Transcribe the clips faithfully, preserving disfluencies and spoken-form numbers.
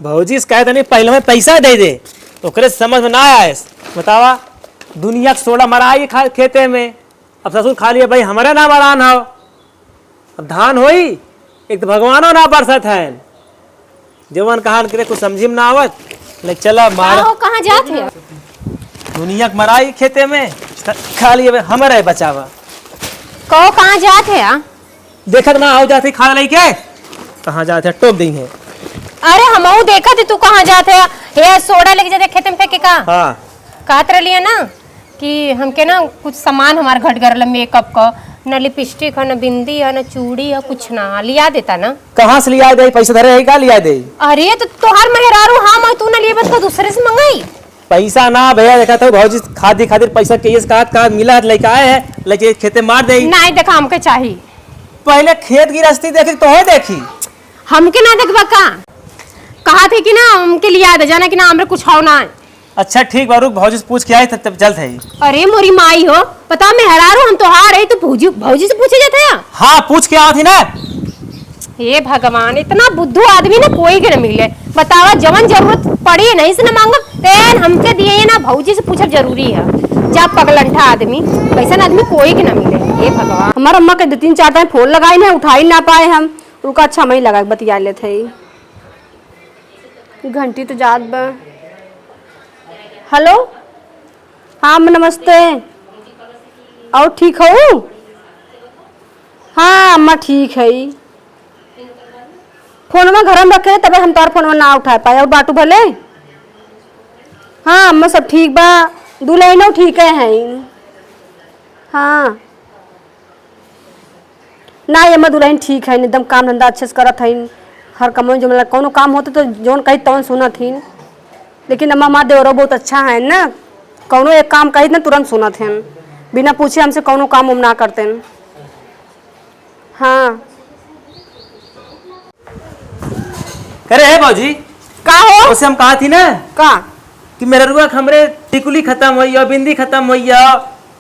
भौजी से कहे तनी पहिले में पैसा दे दे, ओकरे समझ में ना आए। बतावा, दुनिया के सोड़ा मराई खा खेते में, अब ससुर खा लिए भाई, हमारा ना मरान हो। अब धान होई, एक तो भगवानो ना बरसत है, जवन कहान करे कुछ समझी में ना आवत। ले चला मार। का हो, कहाँ जात है? दुनिया के मराई खेते में, ख-, खा लिए भाई, हमारा ही बचावा। कहो, कहाँ जात है आ? देखत ना हो जाती खाद लेके, कहाँ जात है, टोक देंगे। अरे हमहू देखत ही तू कहाँ जात है, ये सोडा लेके जाते खेत में फेंके का? हाँ। कहत रहली है ना कि हमके ना कुछ सामान हमार घट गरल, मेकअप का, न लिपस्टिक है, न बिंदी है, न चूड़ी है, कुछ ना, लिया देता ना। कहाँ से लिया दे? पैसा धरे है का लिया दे? अरे तो तोहार मेहरारू हम है, तू ना लिए तो दूसरे से मंगाई। पैसा ना भैया, देखा तो भौजी खादी खातिर पैसा के इस कात कात मिला है, लेके आए हैं, लेके खेते मार दे। नहीं देखा, हमके चाही। पहले खेत गिरस्ती देखी तो हो देखी। हमके ना देखबा का? कहा थे कि ना हमके लिया दे, जाना कि ना हमरे कुछ हो ना है। अच्छा ठीक बा, रुक भौजी से पूछ के आई तब, तब चलत है। अरे मोरी माई हो, पता मेहरारू हम तोहार है, तू भौजी, भौजी से पूछे जात है? हाँ, पूछ के आवत ही ना। हे भगवान, इतना बुद्धू आदमी ना कोई के न मिले। बतावा, जवन जरूरत पड़ी नहीं से न मांगब, तेन हमके दिए ना, भौजी से पूछब जरूरी है। जा पगलंठा आदमी, वैसन आदमी कोई के न मिले। हे भगवान। हमार अम्मा के दो तीन चार टाइम फोन लगाई ना, उठाई ना पाए हम। रुका, अच्छा, मैं लगा के बतिया लेत है। घंटी तो जात बा। हेलो, हाँ अम्मा, नमस्ते। और ठीक हो? हाँ अम्मा, ठीक है। फोनवा घर में रखे, तबे हम तोर फोनवा ना उठा पाए। और बाटू भले? हाँ अम्मा, सब ठीक बा, दुलहिनो ठीक है। हाँ। ना, ये अम्मा दुलहिन ठीक है, एकदम काम धंधा अच्छे से करत हइन, हर कमवा में जो मतलब कौनो काम होत तो जौन कही तौन सुनत हिन। लेकिन अम्मा, हमार देवरो बहुत अच्छा है ना, कौनो एक काम कही ना तुरंत सुनत हैं, बिना पूछे हमसे कौनो काम हम ना करते हैं। हाँ। करे है भौजी? का हो? उसे हम कहा थी ना का? कि मेहरुआ के हमरे टिकुली खतम होई, बिंदी खतम होई,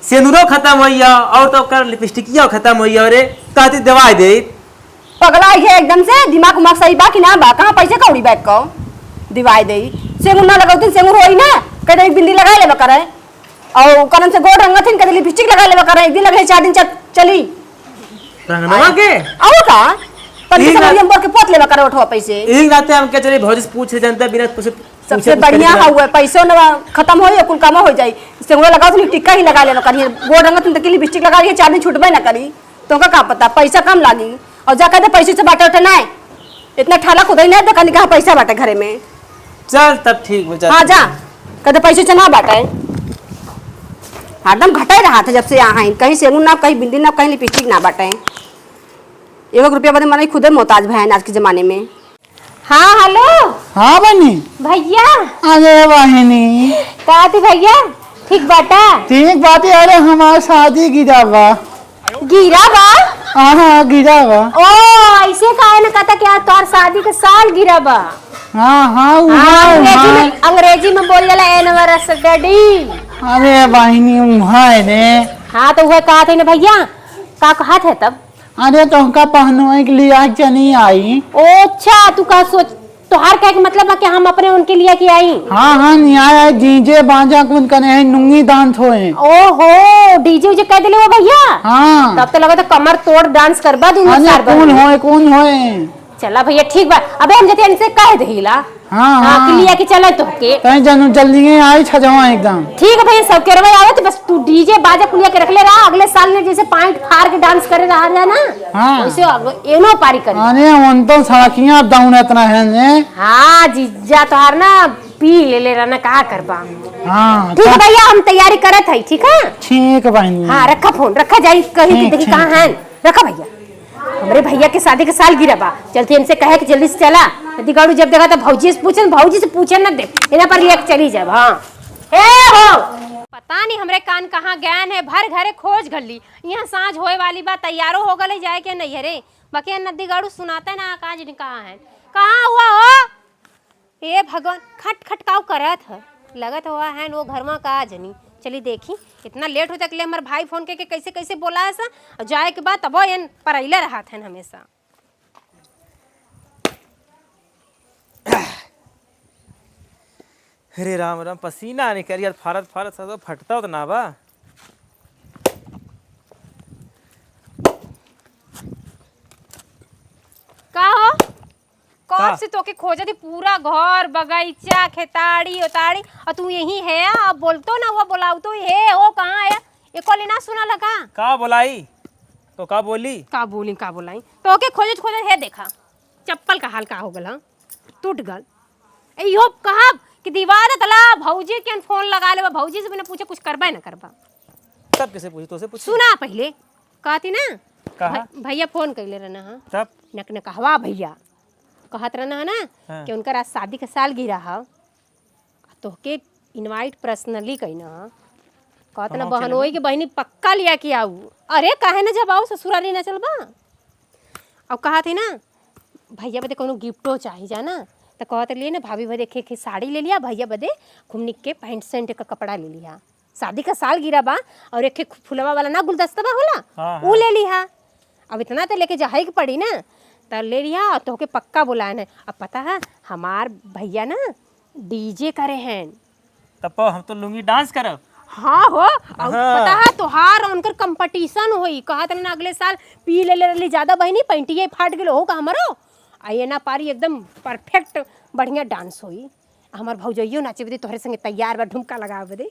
सेनुरो खतम होई, और तो ओकर लिपस्टिकिया खतम होई रे, कहती दवाई दे। पगला है एकदम से, दिमाग उमाग सही बा कि ना बा? कहाँ पैसे कौड़ी बैग को दिवाई दे? सेनुर ना लगावतिन, सेनुर होई ना, कह दे बिंदी लगा लेबे करे। और कनन से गोड़ रंगत हिन, कदे लिपस्टिक लगा लेबे करे, एक दिन लगले चार दिन चल-, चली। रंगनवा के? और का? तनी ठीक से बात। मरियम बोल के पोत लेबे करे ओठवा पैसे। एक राते हम के चली भौजी से पूछ ले जानता बिना पूछे, सबसे पूछे कुछ बढ़िया करी हउए, पैसो न खतम होई, कुल कामो हो जाई। सेनुरा लगाओ तो टिक्का ही लगा लेबे करी, गोड़ रंगत हिन तो लिपस्टिक लगा लिए, चार दिन छूटबे ना करी। तोका का पता, पैसा कम लागी। और जा कह दे, पैसे से बाटे उठे ना, इतना ठाला खुद ही ना, तो कनी कहा पैसा बाटे घरे में। चल, तब ठीक बा, जा हाँ, तू। जा, कह दे, पैसे से ना बाटे। हरदम घटे रहा था जब से यहाँ है, कहीं सेनुर ना, कहीं बिंदी ना, कहीं लिपस्टिक ना बाटे। एक एक रुपया बदे मनई खुदे मोहताज भैन आज के जमाने में। हाँ, हेलो। हाँ, बहिनी। भैया। अरे, बहिनी। का थी भैया, ठीक बाटा? ठीक बाटे। अरे, हमार शादी गिरा बा। गिरा बा? हाँ, हाँ, गिरा बा। ओ, ऐसे काहे न कहता कि आज तोहार शादी के साल गिरा बा? हाँ, हाँ, उ हाँ, हाँ, अंग्रेजी हाँ। में, अंग्रेजी में बोल जाला anniversary। अरे, बहिनी, उहाँ है रे। हाँ, तो उहे कहा थे ना भैया, का कहा थे तब? अरे, तोहका पहनोए के लिए आज चली आई। ओ अच्छा, तू का सोच, तोहार कहे के मतलब बा कि हम अपने उनके लिए के आई? हाँ, हाँ, न्याय है, DJ बाजा कुल कने हैं, नुंगी dance होए। ओहो, DJ उजे कह देले हो भैया? हाँ। तब तो लगा था कमर तोड़ dance करबा दूनो अरे, सार कौन बहिनी। होए, कौन होए? चला भैया, ठीक बा। अबे हम जते इनसे कह दहिला। हाँ, हाँ, हाँ। कि लिया के चले तोहके। तैं जानू जल्दी ही आई छजवा एकदम। ठीक है भैया, सब केरवा आवत, बस तू DJ बाजा कुलिया के रख ले रहा, अगले साल में जैसे pant फाड़ के dance करे रहा जाए ना, हाँ। वैसे अब एनो पारी करे। अरे, उन तो सड़कियाँ down इतना है ने। हाँ, जीजा तोहार ना पी ले ले रहा ना, का करबा। हाँ, ठीक है तो भैया, हम तैयारी करत है, ठीक है? ठीक है बहिनी। हाँ, रखा फोन, रखा जाई, कहीं ठीक, देखी ठीक। कहाँ है, रखा भैया। हमरे भैया के शादी के साल गिरा बा, चलते इनसे कहे कि जल्दी से चला। नदी गाड़ू जब देखा तो भौजी से पूछन, भौजी से पूछन न दे, इन्हें पर लेके चली जाब। हाँ। ए हो, पता नहीं हमरे कान कहाँ गए हैं, भर घरे खोज घली। यहाँ साँझ होए वाली बा, तैयारो हो गले जाए के नैहरे। बाकी नदी गाड़ू सुनाते ना, का जनी कहाँ है, कहाँ हुआ हो? ए भगवान, खट खट काऊ करत ह? लगत हुआ है वो घर में का जनी। चली देखी, इतना लेट हो तक ले हमार भाई फोन के, के कैसे कैसे बोला है सा, और जाए के बाद तबो एन परैले रहत हैं हमेशा। अरे राम राम, पसीना निकल गया, फारत फारत सब फटता तो ना बा। का हो? कब का? से तोके खोजत ही, पूरा घर, बगीचा, खेताड़ी, ओताड़ी, और तू यहीं है? अब बोलतो ना हुआ, बोलावतो ही, "हे हो, कहाँ है?" ये कॉल ना सुना लगा? का बोलाई? तो का बोली? का बोली, का बोलाई? तोके खोजत खोजत है, देखा, चप्पल का हाल का हो गल, हाँ? टूट गल। ए, इहो कहब कि दीवार तला भौजी के फोन लगा लेबा, भौजी से बिना पूछे कुछ करबा ही ना करबा। तब किसे पूछी? तोसे पूछी? सुना पहिले, कहती ना, कहा? भ-, भैया फोन कैले रहना, हाँ? तब? नकनकहवा भैया कहत रहना है ना, हाँ। कि उनकर आज शादी के सालगिरह है, तोहके invite personally कइना, कहत ना, हम चले बहनोई ना। के बहिनी पक्का लिया के आऊ। अरे काहे ना, जब आऊ ससुरारी ना चलबा। अब कहत ही ना, भैया बदे कोनो गिफ्टो चाही जाना, तो कहत लिए ना, भाभी बदे एक, एक साड़ी ले लिया, भैया बदे घुमनी के पैंट शर्ट का कपड़ा ले लिया। शादी का सालगिरह बा, और एक ठे फुलवा वाला ना गुलदस्ता बा होला, हाँ, ऊ हाँ। ले लिहा। अब इतना तो लेके जाए के पड़ी ना, तो ले लिहा। और तोहके पक्का बुलाए हैं। अब पता है, हमार भैया ना डीजे करे हैं। तब हम तो लुंगी डांस करब। हाँ हो, और हाँ। पता है, तोहार और उनकर कंपटीशन होई। कहत रहना अगले साल पी ले ले रहली ज्यादा बहिनी, पैंटिये फाट गेल, हो का हमरो? आ ये ना पारी एकदम परफेक्ट बढ़िया डांस होई। हमार भौजइयो नाचे बदे तोहरे संगे तैयार बा, ठुमका लगावे बदे।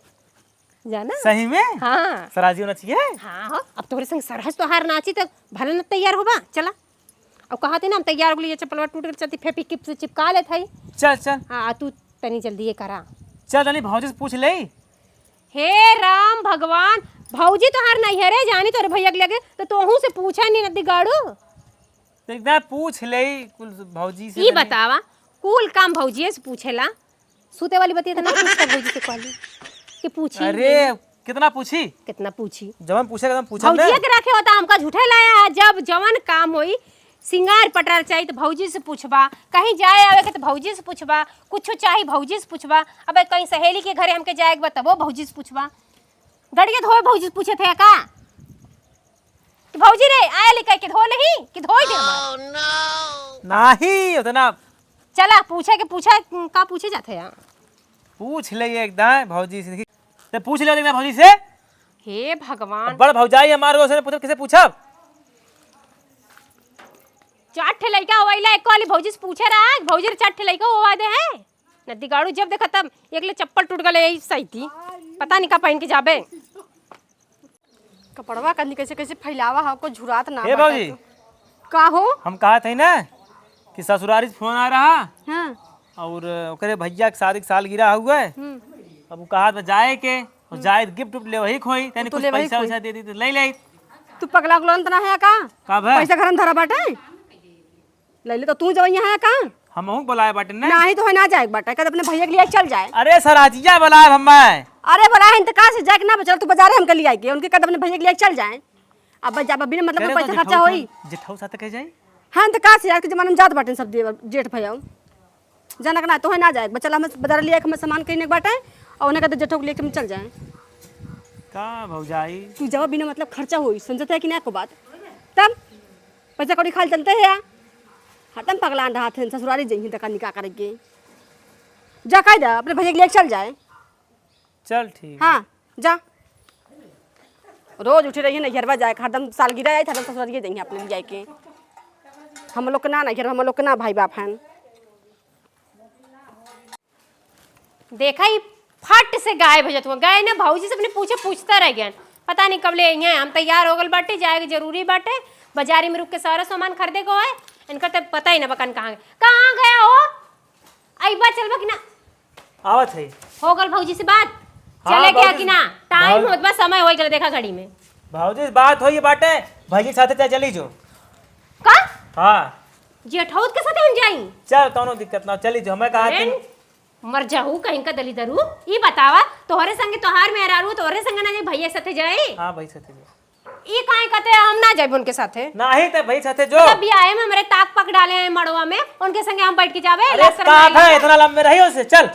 जाना? सही में? हाँ। सराजियो नाचिए? हाँ हो, अब तोहरे संग सरहज तोहार नाची त भले न तैयार होबा, चला। अब कहत ही ना हम तैयार हो गइली, ये चप्पलवा टूट गइल, चलती फेविक्विक से चिपका लेत हई। चल, चल। हाँ, आ तू तनी जल्दी ये करा। चल, तनी भौजी से पूछ ले। हे राम भगवान, भौजी तोहार नैहरे जानी तोरे भैया के लगे, तो तोहू से पूछा नहीं नदी गाड़ू। तो एक बार पूछ ले कुल भौजी से ई तनी। बतावा, कुल काम भौजी से पूछेला? सूते वाली बतिया तो ना पूछता भौजी से कहली कि पूछी अरे, नहीं। कितना पूछी? कितना पूछी? जवन पूछे एकदम पूछब ना। भौजिया के रखे होता, हमका झूठे लाया है। जब जवन काम होई, सिंगार पटार चाहिए तो भौजी से पूछबा, कहीं जाए आवे के तो भौजी से पूछबा, कुछ चाही भौजी से पूछबा। अब कहीं सहेली के घरे हमके जाए के बा तबो भौजी से पूछबा। गड़िया धोए भौजी से पूछे थे का? कि भौजी रे, आया ले कह के धो लेही कि धोई दे हमार? नहीं, उतना चला, पूछे के पूछा, का पूछे जात है यहाँ? पूछ ले ये एकदम भौजी से। ते पूछ ले एक दाईं भौजी से। हे भगवान। बड़ भौजाई हमार, ओसे पूछब, किसे पूछब? चार ठे लइका होइला, एक वाली भौजी से पूछे रहा, भौजी रे चार ठे लइका होवा दे है। नदी गाड़ू जब देखा तब एक ले चप्पल टूट गले, यही सही थी। पता नहीं का पहन के जाबे। कपड़वा कनी कैसे कैसे फैलावा है, को झुरात ना हे बाटे भौजी। तो। का हो? हम कहत हई ना कि ससुरारी से फोन आ रहा हाँ। और ओकरे भैया के शादी के सालगिरह हुए। हम्म। अब उ कहत बा जाए के, और जाए तो गिफ्ट उफ्ट ले वही खोई, तनी तो कुछ ले वही पैसा खोई। वैसा दे दी तो ले ले। तू पगला उगला त ना है का? का भा? पैसा घर में धरा बाटे? लइले तो तू जवइया है का? हमहू के बोलाए बाटे ना। नाही तो है ना जाए के बाटे, कद अपने भैया के लिए चल जाए। अरे सराजिया बोलाए हम्मे। अरे बोलाए हैं तो का से जाए के ना बचल, तू बाजारे हमके लिए आए के, उनके कद अपने भैया के लिए चल जाए। अब जब बिना मतलब करे में तो पैसा खर्चा जेठऊ होई। जेठऊ साथ के जाई? हाँ तो का से आज के जमाना में जात बाटे सब देवर जेठ भैया। जनक ना तो है ना जाए के बचल, हम बाजार लिए आए के, हम सामान किने के बाटे और उन्हें कहते जेठऊ के लिए हम चल जाए। का भौजाई? तू जब बिना मतलब खर्चा होई, समझते है कि ना को बात? तब पैसा कौड़ी खाल चलते है, हरदम पगलान रहत हैं, ससुरारी जइहीं तका निकाह करे के। जा कह दे, अपने भैया के लिए चल जाए। चल ठीक। हाँ, जा। रोज उठी रही है नैहरवा जाए, हरदम सालगिरह आई, हरदम ससुरारी जइहीं अपने लिए जाए के। हम लोग के ना नैहर, हम लोग के ना भाई बाप हैं। देखा, ई फट से गायब हो जात हुआ। गए ना भौजी से अपने पूछे, पूछता रह गया। पता नहीं कब ले आई हैं। हम तैयार हो गल बाटे, जाए के जरूरी बाटे। बाजारी में रुक के सारा सामान खरीदे को है। इनका तो पता ही ना बकन कहाँ गए। कहाँ गया हो? अइबा चलबा कि ना? आवत है। हो गल भौजी से बात? हाँ, चले गया भौजी कि से ना? टाइम भौ- होत बा, समय हो गल, देखा घड़ी में। भौजी से बात होई बाटे, भौजी के साथे चल चली जो। का? हाँ। जेठौत के साथे हम जाई? चल, कौनो दिक्कत ना, चली जो। हमें कहा अरे, कि मर जाहू कहीं का दलिदरू। ई बतावा, तोहरे संगे तोहार मेहरारू, तोहरे संगे ना जाई, भैया साथे जाई? हाँ, भाई साथे जाई। ई काहे कहते हम ना जाइब उनके साथे? नाही ते भाई साथे जो। मतलब बियाहे में हमरे ताक पाक डाले हैं मड़वा में, उनके संगे हम बैठ के जाबे, अरे लाज शर्म का नहीं है, लगता? इतना लंबे रही हो से, चल,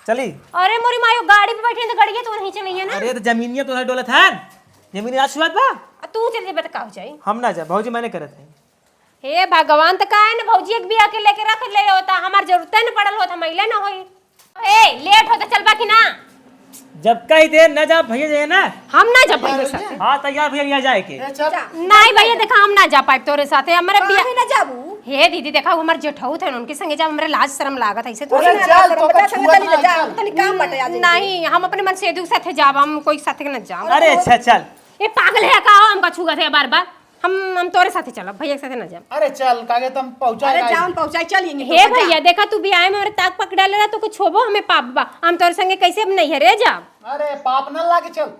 चली। अरे मोरी मायो, गाड़ी पे बैठे हैं तो गड़िया तो नहीं चलइए ना। अरे तो जमीनिया तो डोलत है, जमीनिया आज छुआत बा। आ तू चल जेबे तो का हो जाई? हम ना जाए, भौजी मैंने करत है। हे भगवान, त काहे न भौजी एक बिया के लेके रख ले होता, हमार जरूरत न पड़ल होत, हम अइले न होई। ए, लेट होता, चलबा कि ना? जब कही दे ना जा भैया, जे है ना। हम ना जा पाइब तोरे साथे। हाँ, तैयार भैया, यहाँ जाए के। ए, चल। नहीं भैया, देखा, हम ना जा पाइब तोरे साथे। हमरे बिया- काहे ना जाबू? हे दीदी, देखा, उ हमर जेठऊ थे, उनके संगे जाब, हमरे लाज शरम लागत है, ऐसे अरे थोड़ी ना। चल, लाज शरम, तो बच्चा संगे चल, तनी ना चल। जाब, तनी काम बाटे आज। नहीं, हम अपने मन से दुख साथे जाब, हम कोई साथे ना जाब। अरे अच्छा, चल। ए, पागल है का? हमका छुआ थे बार बार। हम, हम तोरे साथे चलब, भैया के साथे ना जाब। अरे चल, कागे तुम पहुँचा अरे ना। जाओ, पहुँचाई, चल, ये हे निकल जा। भैया, देखा, तू बियाह में हमरे ताक पकड़ा ले रहा, तो कुछ होबो हमें पाप बा। हम तोरे संगे कैसे अब नैहरे जाब? अरे पाप ना लागे, चल।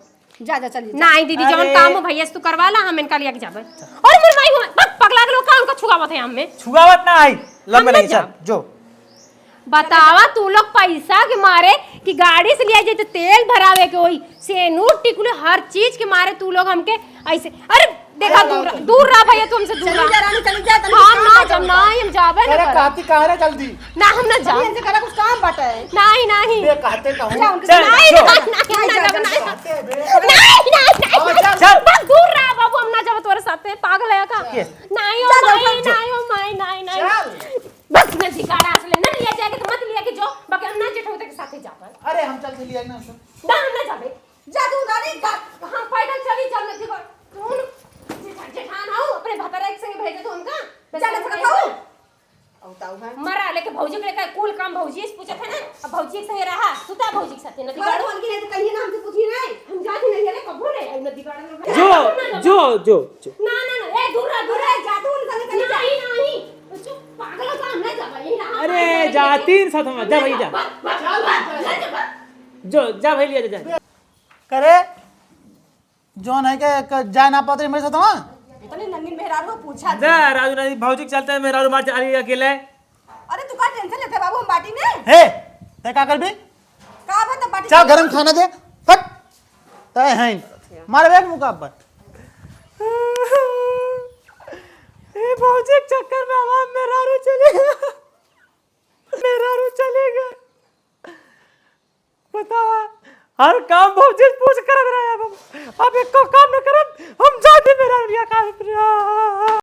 जा, जा, चल, जा। नहीं दीदी, जौन अरे। काम हो भैया से तू करवा ला, हम इनका लिया के जाबे। अरे मोर माई हो, बक, पगला के लोग का उनका छुआवत है हमें? छुआवत ना आई, लंबे हम ना नहीं, चल, जाब। जो। बतावा तू लोग पैसा के मारे कि गाड़ी से लिया जाए तो तेल भरावे के होई, सेनूर टिकुली हर चीज के मारे तू लोग हमके ऐसे, अरे देखा, अरे दूर रह, दूर रह भैया, तू हमसे दूर चली रह। जा रानी, चली जा, तनी हम काम ना बाटे जाब, उनका। ना, हम जाबे ना अरे करब। काती कहाँ रे जल्दी? ना, हम ना जाब। तनी इनसे करा कुछ काम बाटे। नहीं, नहीं। बे कहते कहूँ। जा उनके चल, साथ। नहीं, जो। नहीं, नहीं, हम ना जाब, नहीं। कहते बे। नहीं, नहीं, नहीं। हाँ, चल। चल। बस दूर रह बाबू, हम ना जाब तोरे साथे, पागल है का? के? नहीं, ओ जा, जा, माई, जा। नहीं, ओ माई, नहीं, नहीं। चल। बस न जिगाड़ा असले, न लिया जाएगा तो मत लिया के जो, बाकी हम ना जेठौते के साथे जाबे। अरे हम चल के लिया ना। ना, हम ना जाबे। जा तू रानी, जा। हाँ, पैदल चली, चल न जिगाड़। कौन? जेठा-, जेठान आओ, अपने भतारा के संगे भेजे तो उनका। जा ना सकत हो। औ ताऊ है। मरा लेके भौजी के लेके कुल काम भौजी से पूछत है ना। अब भौजी के संगे रहा, सुता भौजी के साथे, न घर जिगाड़। बोल के नहीं तो कहिए ना, हमसे पूछिए ना। हम जाते नहीं, अरे कबो नहीं, न जिगाड़। जो, जो, जो, जो। ना, ना, ना, ए, दूर रह, दूर रह, जा तू उनका लेके जा। नहीं, नहीं। चुप, पागल हो, हम ना जाबे, यही रहा, अरे, नहीं, जा, नहीं। तीन साथ हम, जा भाई, जा। बस, बस, बस, बस, बस। जो, जा भाई, लिया जा, जा। करे, जौन है के, के जाए ना पाते मेरे साथ वहाँ। इतने नंगी मेहरारू पूछा दे। जा, राजू नहीं, भौजी के चलते मेहरारू मार जा रही है अकेले। अरे, तू का tension लेते बाबू, हम बाटी में? हे, ते का करबी? का बात है, बाटी चल, में? गरम खाना दे, फट। तय हैं, मारे बैग मुका पर। ए, भौजी के चक्कर में हमार मेहरारू चली गया। मेहरारू चली गया। बतावा, हर काम भौजी से पूछ करत रहे। अब हम, अब एको काम न करब, हम जाते मेहरारू लिया काम।